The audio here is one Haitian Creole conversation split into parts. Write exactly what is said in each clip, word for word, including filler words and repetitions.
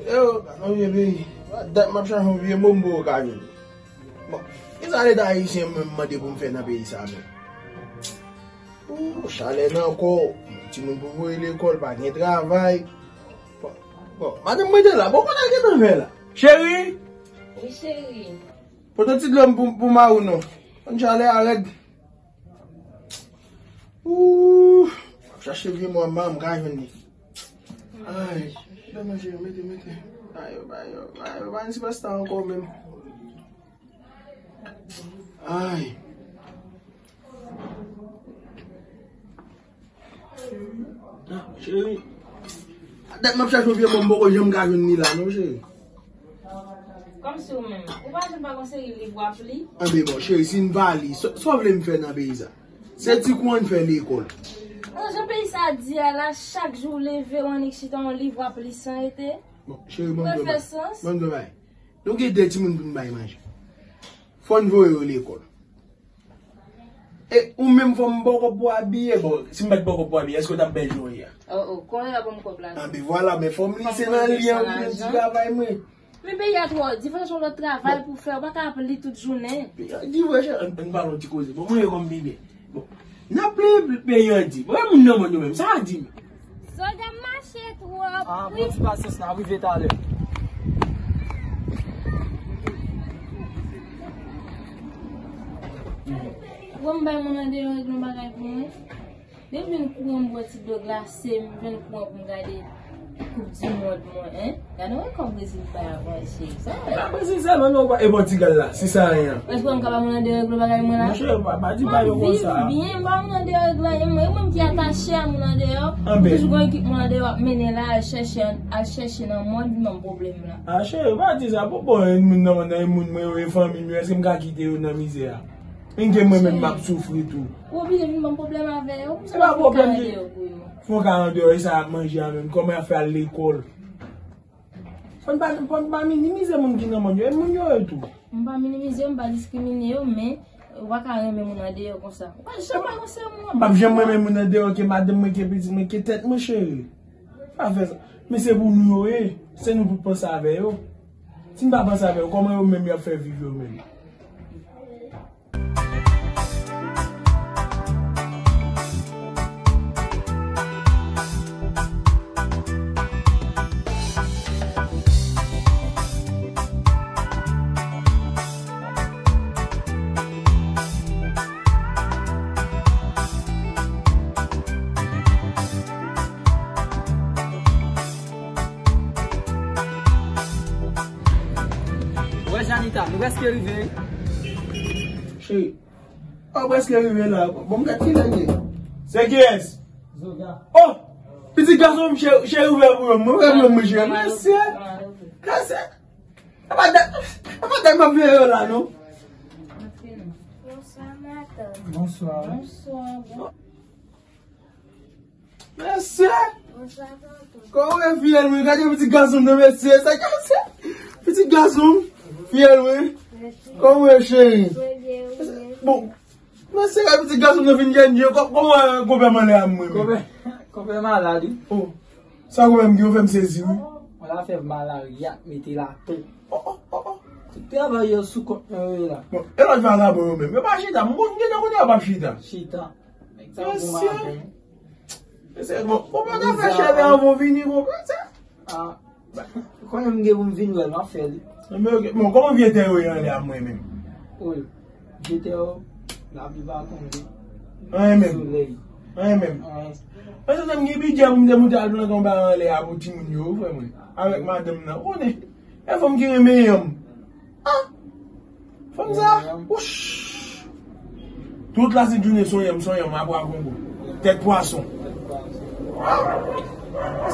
Yo, gade yon vye peyi. Dat m ap chache yon vye bonbo ka jwenn. Bon, kisa Leta ayisyen mwen mande pou m fè nan peyi sa menm? Ooh, chalè nan kò, timoun pou voye lekòl, pa gen travay. Bon, bon, madanm mwen te la, bon, kote l gentan fè la? Cheri! Wi, cheri. Pote ti dlo m pou, pou mari w non. Konn chalè a rèd. Ooh, m ap chache vye mwa m ka jwenn li. Ay, mete manje yo, mete, mete. Ay, yo, bay yo, bay yo, bay yo, sipèsta ankò menm. Ay. Ah, cheri. Dat m ap chache yon vye mwa m poko janm ka jwenn li la, non, cheri. Kòmsi ou menm, ou pa janm pa gon seri liv w ap li? Anben bon, cheri, si n pa li, sa, sa w vle m fè nan peyi sa? Se ti kou ann fè lekòl. Bon, jan peyi sa di a la, chak jou w leve, w annik chita yon liv w ap li san rete. Bon, cheri, ban m di w yon bagay. Ban m di w yon bagay. Nou gen de timoun pou n bay manje. Fò n voye yo lekòl. E ou menm fò m ba w kòb pou abiye. Bon, si m pa t ba w kòb pou abiye, èske w t ap bèl jan w ye a? Oh, oh, kounye a ban m kòb la. Anben vwala, men fò m li se nan li an pou m di travay mwen. Men peyi a twò di, fò w chèche yon lòt travay pou fè, ou pa ka ap li tout jounen. Peyi a di vre, chè, ann, ann pale yon ti koze. Bon, mwen ye kòm pi byen. Bon, n ap plede peyi an di. Bon, e moun nan mòn yo menm, sa a di m? Zòt ap mache twòp. Ah, pran ti pasyans la, ap rive talè. Bon, m bay moun andeyò regle yon bagay pou mwen. Depi m vin kouran m bwè ti dlo glase, m vin kouran pou m gade koup di mond mwen, en. Gade yon kòb Brezil bay avan, cheri. Sa pa Brezil sèlman non, e bon ti gal la, si sa anyen. Èske m ka ba moun andeyò regle bagay mwen la? Monchè, pa, pa di bagay yo konsa. M ap viv byen, m pa moun andeyò regle anyen, mwen, e mwen ki atache a moun andeyò. Anben. M toujou gon ekip moun andeyò ap mennen la, al chèche, al chèche nan mond, vin ban m pwoblèm la. Ah, cheri, pa di sa, bon, bon, e moun nan, nan e moun mwen yo, e fanmi m yo, èske m ka kite yo nan mizè a? Menm ke mwen menm m ap soufri tou. Ou oblije vin ban m pwoblèm avè yo. Se pa pwoblèm ki. Fò w ka andeyò, e sa y ap manje a menm. Kòman y ap fè al lekòl? Fò n pa, fò n pa minimize moun ki nan mòn yo. E moun yo ye tou. M pa minimize yo, m pa diskrimine yo, men ou pa ka renmen moun andeyò konsa. Ou pa janm pa konsidere moun an. M p ap janm renmen moun andeyò ke madanm mwen, ke pitit mwen, ke tèt mwen, cheri. Pa fè sa. Men se pou nou yo ye. Se nou pou panse avè yo. Si n pa panse avè yo, kòman yo menm y ap fè viv yo menm? Wè Janita, nou prèske rive wi. Cheri, ou prèske rive la. Bon, m gad kilè l ye. Se kiyès? Zoga. Oh! Pitit gason m, cheri, cheri, ouvè pou mwen. Ouvè pou mwen, cheri. Mèsi. Mèsi. E pa dat, e pa dat m ap veye yo la, non. Bonswa, madanm. Bonswa. Bonswa. Mesye! Kòman w ye, fiyèl mwen? Gade yon pitit gason m nan, mesye. Sa k ap fè? Pitit gason m, fiyèl mwen. Kòman w ye, cheri? Bon, mesye, gade pitit gason m nan vin jèn je. Kò-, kòman, eh, konpè m anlè a mwen menm? Konpè, konpè malad, wi. Oh, sa konpè m gen, ou fè m sezi, wi. Mwen la fè malari ak mete lapen. Oh, oh, oh, oh. Tout travay yo sou kont mwen yo ye la. Bon, e lòt vagabon yo menm? Yo pa chita. M konn gen nan kote yo p ap chita. Chita. Nèg sa yo bon maten. Mesye, bon, bon, pa ta fè cheve anvan w vini, konprann sa? Ah. Konnen m gen pou m vin wè l, m ap fè li. Men, ok. Bon, kòman vye tè yo ye anlè a mwen menm? Wi. Vye tè yo, lapli pa tonbe. Anyen menm. Solèy. Anyen menm. Anyen. Mesye, m gen bidjè pou m te moute al plante yon bagay anlè a pou timoun yo, wi, frè mwen. Avèk madanm nan. Ou konnen. E fanm ki renmen yanm. Ah! Fanm sa, wouch! Tout lasenjounen se yon yanm, se yon yanm a pwa kongo. Tèt pwason.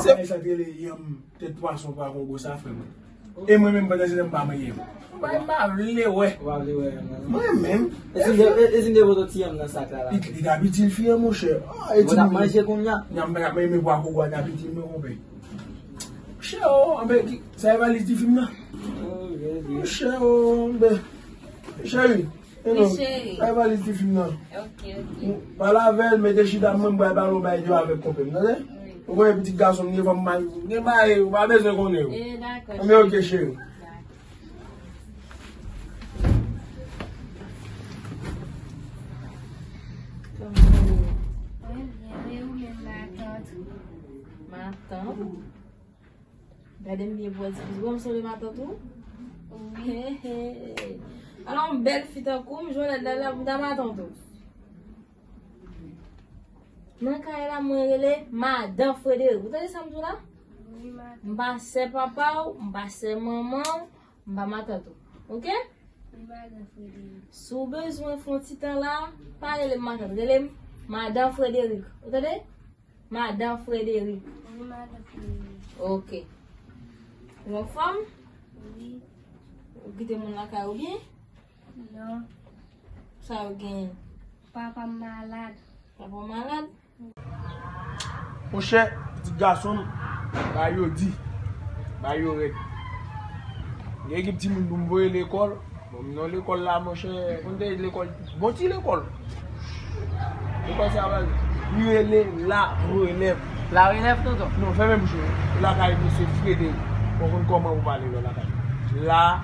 Se sa k rele yanm, tèt pwason, pwa kongo sa, frè mwen. E mwen menm, pandan se tan, m pa manyen yanm. M pa, m pa vle wè. Ou pa vle wè yanm nan? Mwen menm. E si m te, e, e si m te pote ti yanm nan sak la, la? Li, li t ap itil fi an, monchè. Ah, e ti moun. Manje kounye a. Nan, m pa t ap renmen pwa kongo a t ap itil mwen, konpè. Monchè, oh, anben, ki, sa e valiz ti fi m nan? Oh, Jezi. Monchè, oh, anben. Cheri, e non, wi, cheri. Sa e valiz ti fi m nan. Ok, ok. Pale avè l, mete chita, mwen, m pral pale yon bagay avèk konpè m, tande? Wi. Ou konnen pitit gason m gen, fò m bay, gen bagay ou pa bezwen konnen yo. Eh, dakò. Men ok, cheri. Dakò. Kòman ou ye? Mwen byen, e ou menm, matant? Matant? Gade m byen pou wè ti fi. Ou wè m sanble matant ou? Wi. He, he. Alò, yon bèl fi tankou m, jwenn lè la, m ta matant ou. Nan kay la, mwen rele Madan Frederick. Ou tande sa m di w la? Wi, matant. M pa sè papa w, m pa sè manman w, m pa matant ou. Ok? Wi, Madan Frederick. Si w bezwen fè yon ti tan la, pa rele m matant, rele m Madan Frederick. Ou tande? Madan Frederick. Wi, Madan Frederick. Ok. Ou anfòm? Wi. Ou kite moun lakay ou byen? Non. Sa yo genyen? Papa m malad. Papa w malad? Monchè, pitit gason m, bagay yo di, bagay yo rèd. Gen ekip timoun pou m voye lekòl. Bon, m nan lekòl la, monchè, konn te lekòl, bon ti lekòl. Lekòl sa a, li rele La Relève. La Relève, tonton? Non, fèmen bouch ou. Lakay mesye Frederick. Ou konn kòman pou pale lè lakay. La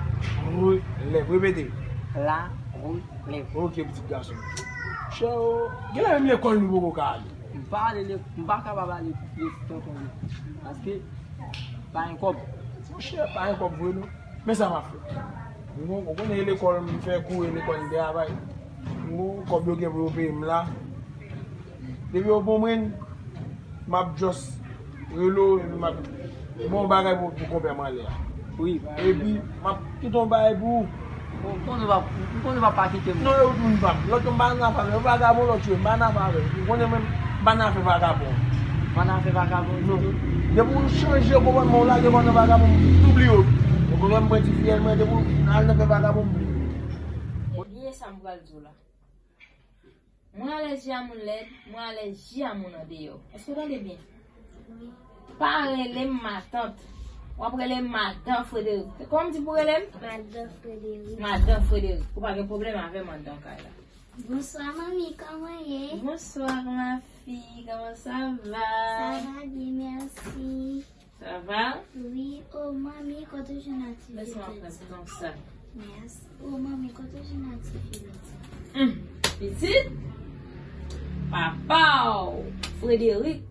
Relève. Repete. La Relève. Ok, pitit gason. Chè, o, genlè menm lekòl nou poko ka ale. M pa ale le-, m pa kapab ale lekòl, tonton, paske pa gen kòb. Monchè, pa gen kòb vre non. Men sa m ap fè. M gon, ou konnen lekòl m fè kou e lekòl m travay. M gon kòb yo gen pou yo peye m la. Depi yo bon mwen, m ap just rele w epi m ap bon bagay pou, pou konpè m anlè a. Wi. Epi m ap kite yon bagay pou ou. Bon, m konnen w ap, m konnen w ap pa kite m. Non, yo moun pa m. Lòt yo m pa nan afè avè yo. Vagabon lòt yo, m pa nan afè avè yo. Ou konnen mwen, m pa nan afè vagabon. Pa nan afè vagabon ditou? Non. Depi w chanje konpòtman w, lage kò nan vagabon, m bliye w. Ou konprann, mwen ti fiyèl mwen, depi w al nan fè vagabon, m bliye w. Byen sa m pral di w la. Mwen alèji a moun lèd, mwen alèji a moun andeyò. Èske w tande byen? Wi. Pa rele m matant. W ap rele m Madan Frederick. Kòman m di pou rele m? Madan Frederick. Madan Frederick. Ou pa gen pwoblèm avè m anndan kay la. Bonswa, manmi, kòman ye? Bonswa, ma fille, comment ça va? Ça va bien, merci. Sa va? Wi, o manmi, kote w jwenn aktivite? Lèse m ap pran ti tan sa. Mèsi. O manmi, kote w jwenn aktivite? Hum, pitit? Papa w, Frederick.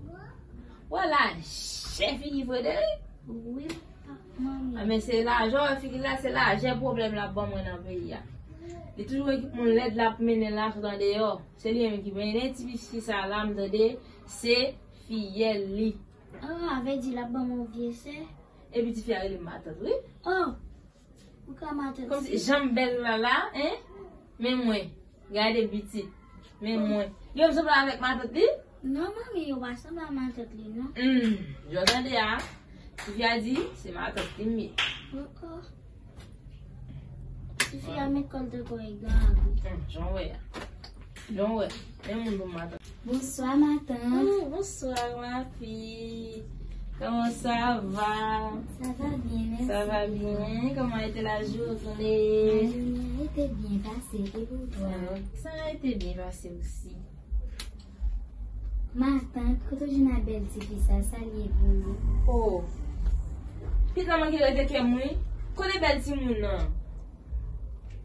Wè lajè figi Frederick? Wi, pa-, manmi. A, men se lajè w wè figi l la, se lajè pwoblèm l ap ban mwen nan peyi a. Li toujou gen moun lèd l ap mennen la sot andeyò. Se li menm ki mennen ti fi sa la, m tande, se fiyèl li. Oh, a vle di l ap ban m yon vye sè? Epi tifi a rele m matant, wi. Oh, ou ka matant. Kòmsi jan m bèl la la, en? Men mwen, gade pitit. Men mwen. Yo m sanble avèk matant li? Non, manmi, yo pa sanble a matant li, non. Hmm, jan w tande a, tifi a di, se matant li m ye. Oh, oh. Tifi a met kòl tankou yon gran abri. Hmm, jan w wè a. Jan w wè. Men moun pou matant. Bonsoir, matant. Oh, bonsoir, ma fille. Comment ça va? Ça va bien, merci. Ça va bien. Comment a été la journée? La journée a été bien passée. Et pour toi? Euh, ça a été bien passé aussi. Matant, kote w jwenn a bèl tifi sa, sa l ye pou ou? Oh. Pitit la manke rete kè m wi. Kote bèl timoun nan?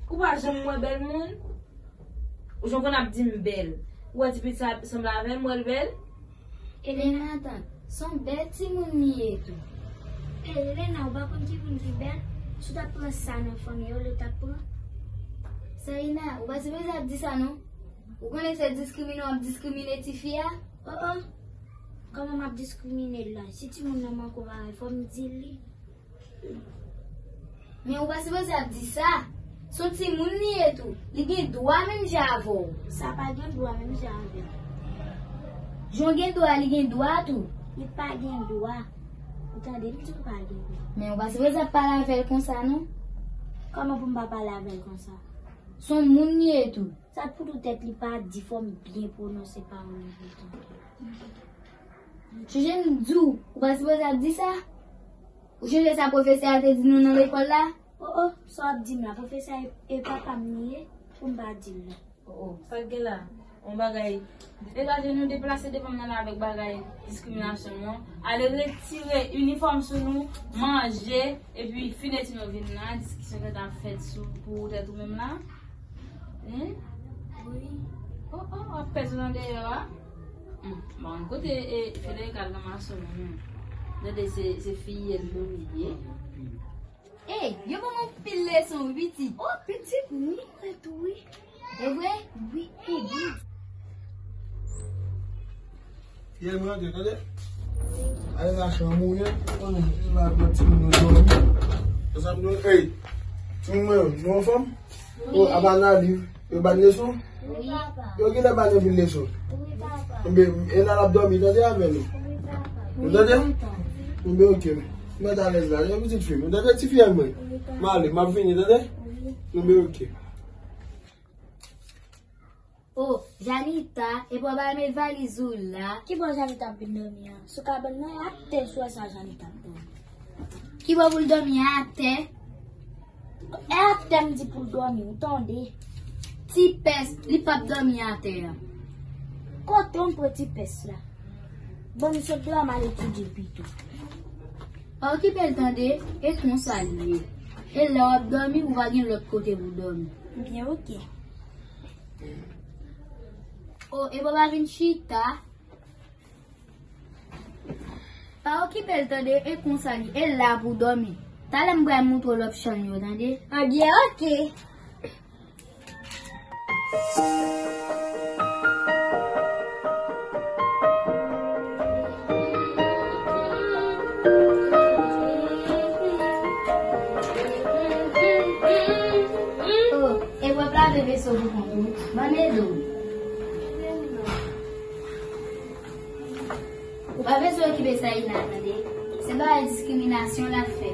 Ou pa janm wè bèl moun? Ou jan w konn ap di m bèl. Ou wè ti pitit sa sanble avè m, ou wè l bèl? Ebyen, matant, se yon bèl timoun li ye tou. E, Lena, ou pa konn ki moun ki bèl? Si w t ap pran sa nan fanmi yo, ou t ap pran? Sarina, ou pa sipoze ap di sa non. Ou konnen se diskrimine w ap diskrimine tifi a? Oh, oh. Kòman m ap diskrimine l la? Si timoun nan manke yon bagay, fò m di l li. Men ou pa sipoze ap di sa. Se yon timoun li ye tou. Li gen dwa menm jan avè w. Sa pa gen dwa menm jan avè m. Jan w gen dwa, li gen dwa tou. Li pa gen dwa. Ou tande, m di l pa gen dwa. Men ou pa sipoze ap pale avè l konsa non. Kòman pou m pa pale avè l konsa? Se yon moun li ye tou. Sa pou tout tèt li pa di, fò m byen pwononse pawòl yo pou tande. Chonje m di w, ou pa sipoze ap di sa? Ou chonje sa pwofesè a te di nou nan lekòl la? Oh, oh, sa w ap di m la, pwofesè a e, e papa m li ye, pou m pa di l non. Oh, oh, sa k gen la? Yon bagay, degaje nou, deplase devan m nan la avèk bagay diskriminasyon nou an. Ale retire inifòm sou nou, manje, epi fin etid nou vin la, diskisyon gentan ap fèt sou, pou ou tèt ou menm la. Hein? Wi. Oh, oh, w ap pèse nan deyò a? Hmm, bon, kote, e, Federica al nan mason menm? Tande se, se fiyèl nou li ye. Ey, yo ban m anpil leson, wi, pitit. Oh, pitit, wi, mwen tou, wi. E vre? Wi, e vre. Fiyèl mwen antre, tande? Ale nan chanm ou, wi. Konnen, m ap pran timoun yo dòmi. Konsa m di, ey, timoun mwen yo, nou anfòm? Oh, apa nan liv? Yo ba n leson? Wi, papa. Yo genlè ba n anpil leson. Wi, papa. Enben, e la l ap dòmi, tande avè nou. Wi, papa. Nou tande? Wi, papa. Enben, oke. Mèt alèz la, yon pitit fi. Nou tande ti fiyèl mwen? Wi, papa. M ale, m ap vini, tande? Wi. Enben, oke. Oh, Janita, epi w pa met valiz ou la. Ki bò Janita ap vin dòmi an? Sou kabann nan, e atè sou sa Janita ap dòmi. Ki bò pou l dòmi an? Atè? E atè m di pou l dòmi, ou tande? Ti pès, li p ap dòmi atè a. Kote w pran ti pès la? Ban m sot deyò, m al etidye pito. Pa okipe l tande, e konsa l ye. E lè w ap dòmi, ou pa gen lòt kote pou w dòmi. Byen, oke. O, e bò pa vin chita. Pa okipe l tande, e konsa li, e la pou dòmi. Talè m pral montre w lòt chanm yo, tande? Anbyen, oke. Oh, e w ap lave veso pou kont ou? Ban m ede w. Ou pa bezwen okipe Saïna, tande. Se bagay diskriminasyon l ap fè.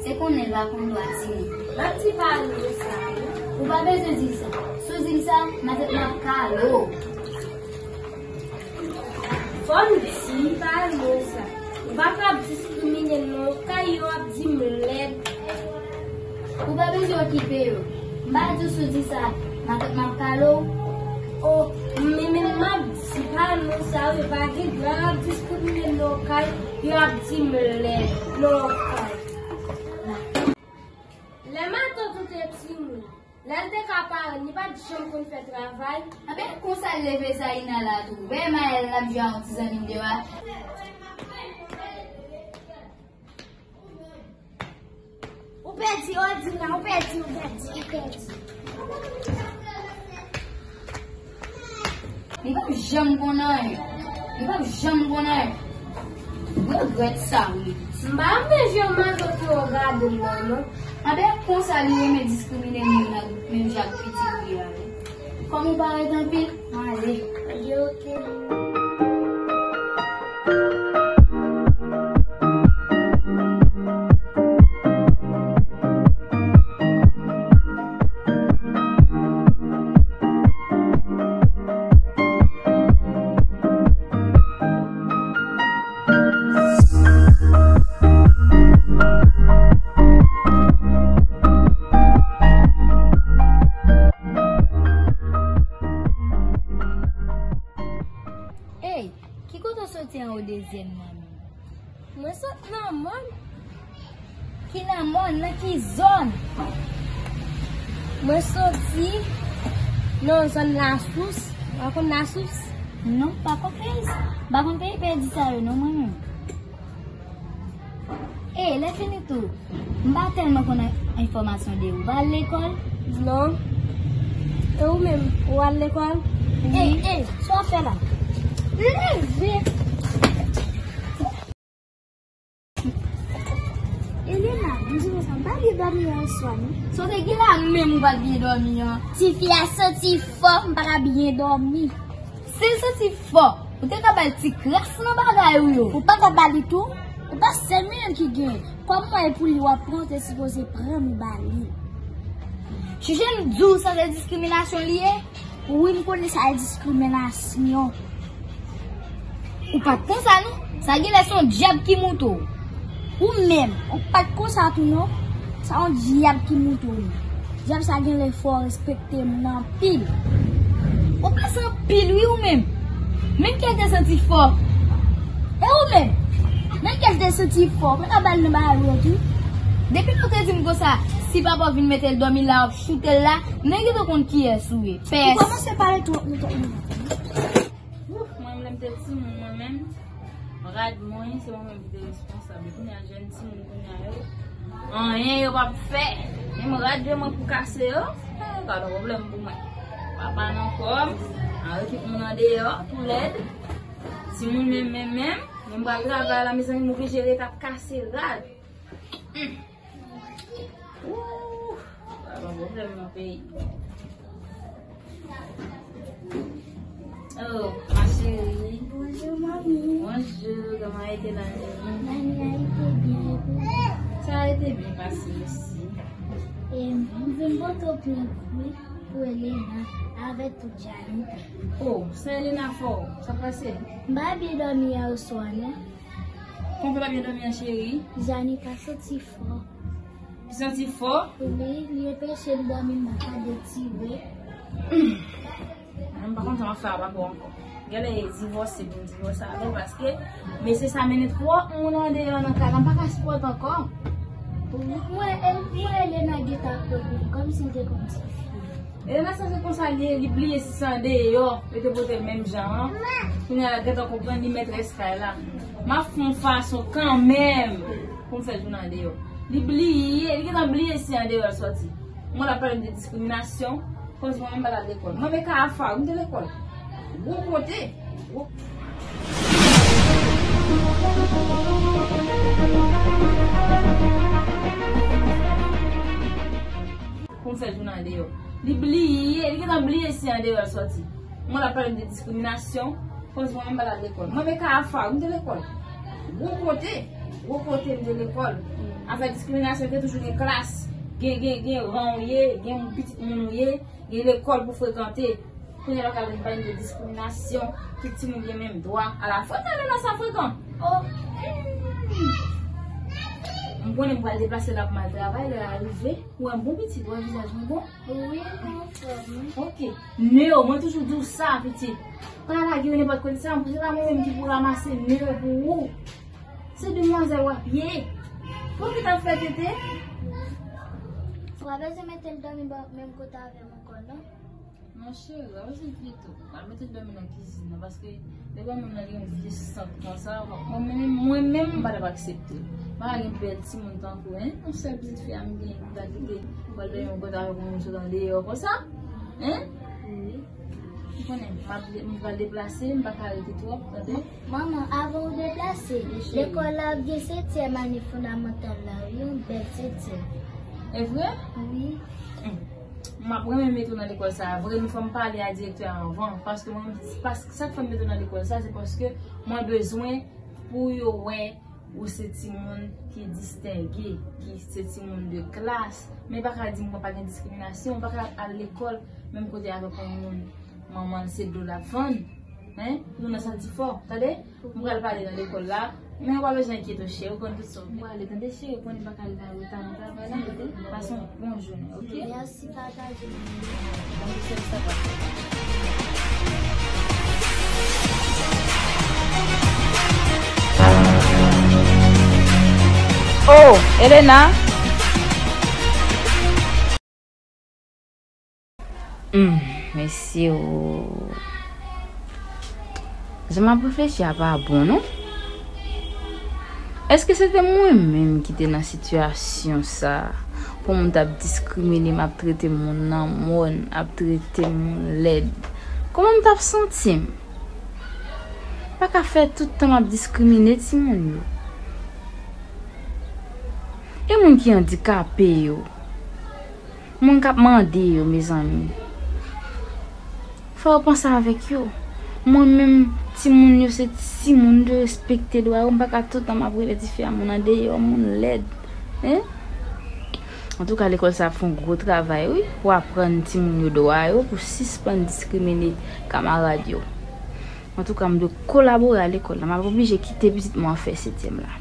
Se konnen l pa konn dwa timoun. M ap di pa l non sa, wi. Ou pa bezwen di l sa. Si w di l sa, m a, m ap kale w. Fò m di pa l non sa. Ou pa ka ap diskrimine non, kay yo ap di m lèd. Ou pa bezwen okipe yo. M pa di w si w di sa, m a, m ap kale w. O, men, men m ap di pa l non sa wi, pa gen dwa ap diskrimine nan kay, yo ap di m lèd nan kay. Lè matant ou te timoun, lè l te ka paran, li pa t janm konn fè travay. Anben, konsa l leve Saïna la tou. Wè Maël l ap jwe ak yon ti zanmi m deyò a. Ou pèdi, o, di m nan, ou pèdi, ou pèdi, ou pèdi. Li p ap janm konn anyen. Li p ap janm konn anyen. M regrèt sa, wi. M pa renmen jan matant ou yo gade m nan, non. Anben, konsa li renmen diskrimine moun nan menm jan ak pitit li a, wi. Kòm ou parèt anpil, m ale. Anbyen, oke. Ey, ki kote w soti an, o dezyèm nan menm? Mwen sot nan mòn. Ki nan mòn? Nan ki zòn? Mwen soti nan zòn Lasous. Ou pa konn Lasous? Non, m pa konn peyi sa. M pa konn peyi pèdi sa yo non, mwen menm. E, lè fini tou, m pa tèlman konn enfòmasyon de ou. Ou pa al lekòl? Non. E ou menm, ou al lekòl? Wi. E, e, sa w ap fè la? Leve! Elena, m di nou sa, m pa byen dòmi yè swa, non. Sa w te gen la menm ou pa t byen dòmi an? Tifi a santi fò, m pa ka byen dòmi. Si l santi fò, ou te ka ba l ti kras nan bagay ou yo. Ou pa ka ba li tou? Ou pa sèl mwen menm ki gen. Kòm mwen e pou li w ap pran, ou te sipoze pran m ba li. Chèche m di w sa se diskriminasyon li ye? Wi, m konnen sa e diskriminasyon. Ou pa t konsa, non? Sa genlè se yon dyab ki moute w. Ou menm, ou pa t konsa tou, non? Sa yon dyab ki moute w, non? Dyab sa genlè fè w respekte moun anpil. Ou pase anpil wi ou menm. Menm kè te santi fò. E ou menm? Menm kè te santi fò. Mwen ka ba l nan bagay ou tou. Depi nou te di m konsa, si papa w vin mete l dòmi la, w ap choute l la, nèg yo te konn kiyès ou ye. Pès. Ou kòmanse pale twòp, nou twòp. Ouf, mwen menm lè m te timoun, mwen menm, rad mwen, se mwen menm ki te responsab. Kounye a, jèn timoun kounye a yo, anyen yo p ap fè. Menm rad yo mwen pou kase yo, eh, pa gen pwoblèm pou mwen. Papa nan kò m, anyen kit moun andeyò, tou lèd. Timoun menm, menm, menm, menm pral travay la, mezanmi, m oblije ret ap kase rad. Hmm. Ooh, pa gen pwoblèm nan peyi. Oh, ma chérie. Bonjou, manmi. Bonjou, kòman rete la, Nini? Manmi, a rete byen, e pou ou? Sa rete byen pase, mèsi. E, m vin pote yon plant wi pou Elena avèk tout Janita. Oh, sa Elena fè w? Sa pase? M pa byen dòmi yè oswa, non. Kòman w fè pa byen dòmi an, cheri? Janita santi fò. Li santi fò? Wi, li anpeche m dòmi, m pa ka detire. Mwen pa konn sa m ap fè avèk ou ankò. Genlè e divòse pou m divòse avè w, paske mesye sa mennen twòp moun andeyò nan kay la, m pa ka sipòte ankò. Mwen, mwen, Elena gentan ap pran pou li, kòmsi l te konn ti fi. Elena sanse konsa li ye, li bliye si se andeyò yo te pote l menm jan an. Kounye a l gentan konprann li mètrès kay la. M ap fè yon fason kanmenm pou m fè jounen andeyò. Li bliye, li gentan bliye si andeyò l sòti. Mwen l ap pale m de diskriminasyon, kòmsi mwen menm m pa t al lekòl. Mwen menm ka afè m te lekòl. Gwo kote. Gwo pou m fè jounen andeyò. Li bliye, li gentan bliye si andeyò l sòti. Mwen l ap pale m de diskriminasyon, kòmsi mwen menm m pa t al lekòl. Mwen menm ka afè m te lekòl. Gwo kote, gwo kote m te lekòl. Afè diskriminasyon, te toujou gen klas, gen, gen, gen ran w ye, gen pitit moun ou ye, gen lekòl pou frekante. Kounye a l ap pale m de diskriminasyon, tout timoun gen menm dwa. Ala frekan Elena sa frekan. Oh. M konnen m pral deplase la pou m al travay, lè a rive. Ou wè m bon pitit, ou wè vizaj mwen bon? Wi, m anfòm wi. Ok. Neo, mwen toujou di w sa, pitit. Pa lage yo nenpòt kote sa, se pa mwen menm ki pou ranmase Neo pou ou. Se demwazèl w ap ye. Pou ki t ap fè tete? Ou pa bezwen mete l dòmi bò menm kote avè m ankò, non? Monchè, w ap vin pito. Al mete l dòmi nan kizin nan, paske lè granmoun nan gen yon vye sant konsa, mwen menm, mwen menm, m pa t ap aksepte. M pa ka gen bèl timoun tankou, en, yon sèl pitit fi a m genyen, pou ta kite, pou al dòmi yon kote avèk yon moun sot andeyò konsa, en? Wi. Ou konnen, m ap, m pral deplase, m pa ka rete twòp, tande? Manman, avan w deplase, lekòl la ap gen setyèm ane fondamantal la, wi, yon bèl setyèm. E vre? Wi. Hmm. M ap renmen mete w nan lekòl sa a vre, men fò m pale a direktè a anvan, paske mwen, pas-, sa k fè m mete w nan lekòl sa a, se paske mwen bezwen pou yo wè ou se timoun ki distenge, ki se timoun de klas. Men pa ka di m pa gen diskriminasyon, ou pa ka al lekòl menm kote avèk yon moun, manman l se dlo l ap vann. Hein? Pou nou santi fò, tande? M pral pale nan lekòl la, men ou pa bezwen enkyete w, cheri, ou konn tout sa w fè. M prale, tande, cheri, ou konnen m pa ka rive an reta nan travay la, tande? Pase yon bon jounen, ok? Mèsi, pataje. Tande, cheri, sa pa. Oh, Elena! Hmm, mesye o. Jan m ap reflechi a pa bon, non. Èske se te mwen menm ki te nan sitiyasyon sa a, pou moun t ap diskrimine m, ap trete moun nan mòn, ap trete moun lèd? Kòman m t ap santi m? Pa ka fè tout tan m ap diskrimine timoun yo. E moun ki andikape yo? Moun k ap mande yo, mezanmi. Fò yo panse avèk yo. Mwen menm, timoun yo se timoun, yo respekte dwa yo. M pa ka tout tan m ap rele tifi a moun andeyò, moun lèd. Hein? Antouka, lekòl sa ap fè yon gwo travay, wi, pou aprann timoun yo dwa yo, pou sispann diskrimine kamarad yo. Antouka, m dwe kolabore a lekòl la. M ap oblije kite pitit mwen an fè setyèm la.